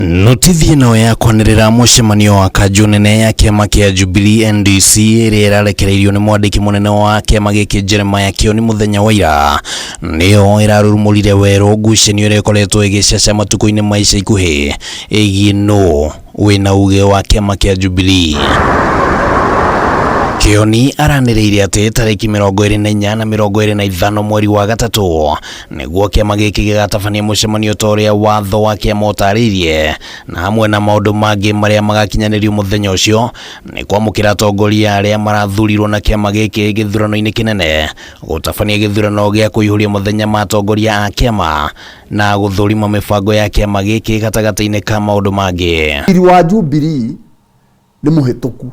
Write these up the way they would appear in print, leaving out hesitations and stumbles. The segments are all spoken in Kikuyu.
Notithi ĩno ya kwanĩrĩra mũcemanio wa kanjũ nene ya kĩama kĩa Jubilee NDC ĩrĩa ĩrarekereirio nĩ mwandĩki mũnene wa kĩama gĩkĩ Jeremiah Kioni mũthenya wa ira nĩyo ĩrarurumũrire werũ ngucanio ĩrĩa ĩkoretwo ĩgĩcaca matukũ-inĩ ma ica ikuhĩ ĩgiĩ nũ wĩna uge wa kĩama kĩa Jubilee. Kĩoni aranĩrĩire atĩ tarĩki 24 na 25 mweri wa gatatũ nĩguo kĩama gĩkĩ gĩgatabania mũcemanio ta ũrĩa watho wa kĩama ũtarĩirie, na hamwe na maũndũ mangĩ marĩa magakinyanĩrio mũthenya ũcio nĩ kwamũkĩra atongoria arĩa marathurirwo na kĩama gĩkĩ gĩthurano-inĩ kĩnene, gũtabania gĩthurano gĩa kũihũria mũthenya ma atongoria a kĩama na gũthũrima mĩbango ya kĩama gĩkĩ gatagatĩ-inĩ ka maũndũ mangĩ. Riri wa Jubilee nĩ mũhĩtũku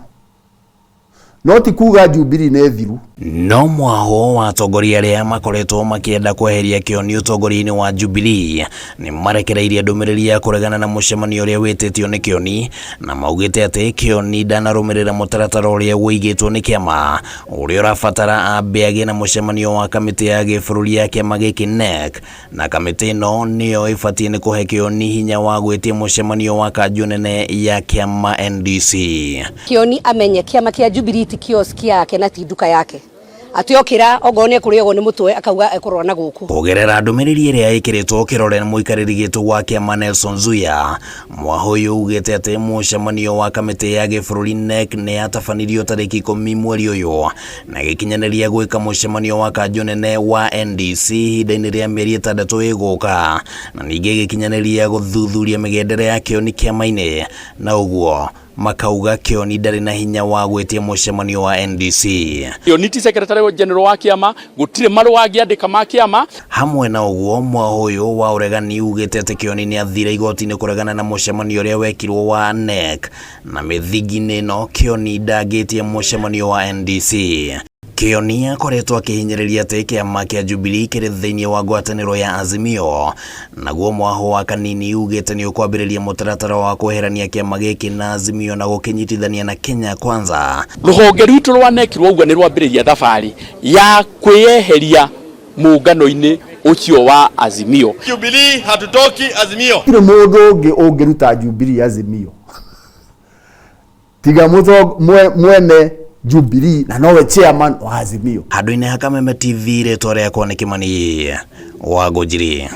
no ti kuga Jubilee nĩ thiru. No mwahũ wa atongoria arĩa makoretwo makĩenda kweheria Kĩoni ũtongoria-inĩ wa Jubilee nĩ marekereirie ndũmĩrĩri ya kũregana na mũcemanio ũrĩa wĩtĩtio nĩ Kĩoni na maugĩte atĩ Kĩoni ndanarũmĩrĩra mũtaratara ũrĩa ũigĩtwo nĩ kĩama ũrĩa ũrabatara ambe agĩe na mũcemanio wa kamĩtĩ ya gĩbũrũri ya kĩama gĩkĩ NEC na kamĩtĩ ĩno nĩyo ĩbatiĩ nĩ kũhe Kĩoni hinya wa gwĩtia mũcemanio wa kanjũ nene ya kĩama NDC. Kĩoni amenye kĩama kĩa Jubilee ti kiosk yake na ti nduka yake atĩ okĩra ongorwo nĩ ekũrĩagwo nĩ mũtwe akauga ekũrora na gũkũ. Kũgerera ndũmĩrĩri ĩrĩa ĩkĩrĩtwo kĩrore nĩ mũikarĩri gĩtĩ wa kĩama Nelson Zuya, mwaho ũyũ ugĩte atĩ mũcemanio wa kamĩtĩ ya gĩbũrũri NEC nĩ yatabanirio tarĩki 10 mweri ũyũ na gĩkinyanĩria gwĩka mũcemanio wa kanjũ nene wa NDC ihinda-inĩ rĩa mĩeri 6 ĩgũka, na ningĩ gĩkinyanĩria gũthuthuria mĩgendere ya Kĩoni kĩama-inĩ, na ũguo makauga Kĩoni ndarĩ na hinya wa gwĩtia mũcemanio wa NDC. Kĩoni ti secretary general wa kĩama, gũtirĩ marũa angĩandĩka ma kĩama. Hamwe na ũguo, mwaho ũyũ wa ũregani ugĩte atĩ Kĩoni nĩ athire igoti-inĩ kũregana na mũcemanio ũrĩa wekirwo wa NEC, na mĩthingi-inĩ ĩno Kĩoni ndangĩtie mũcemanio wa NDC. Kĩoni akoretwo akĩhinyĩrĩria atĩ kĩama kĩa Jubilee kĩrĩ thĩinĩ wa ngwatanĩro ya Azimio, naguo mwaho wa Kanini ugĩte nĩ ũkwambĩrĩria mũtaratara wa kweherania kĩama gĩkĩ na Azimio na gũkĩnyitithania na Kenya Kwanza. Rũhonge rwitũ rwa NEC rwauga nĩ rwambĩrĩria thabarĩ ya kwĩyeheria muungano-inĩ ũcio wa Azimio. Jubilee hatutoki Azimio. Gũtirĩ mũndũ ũngĩ ũngĩruta Jubilee Azimio tiga mwene Jubilee na nowe chairman wa Azimio. Handũ-inĩ ha Kameme TV, rĩtwa rĩakwa nĩ Kĩmani wa Ngũnjiri.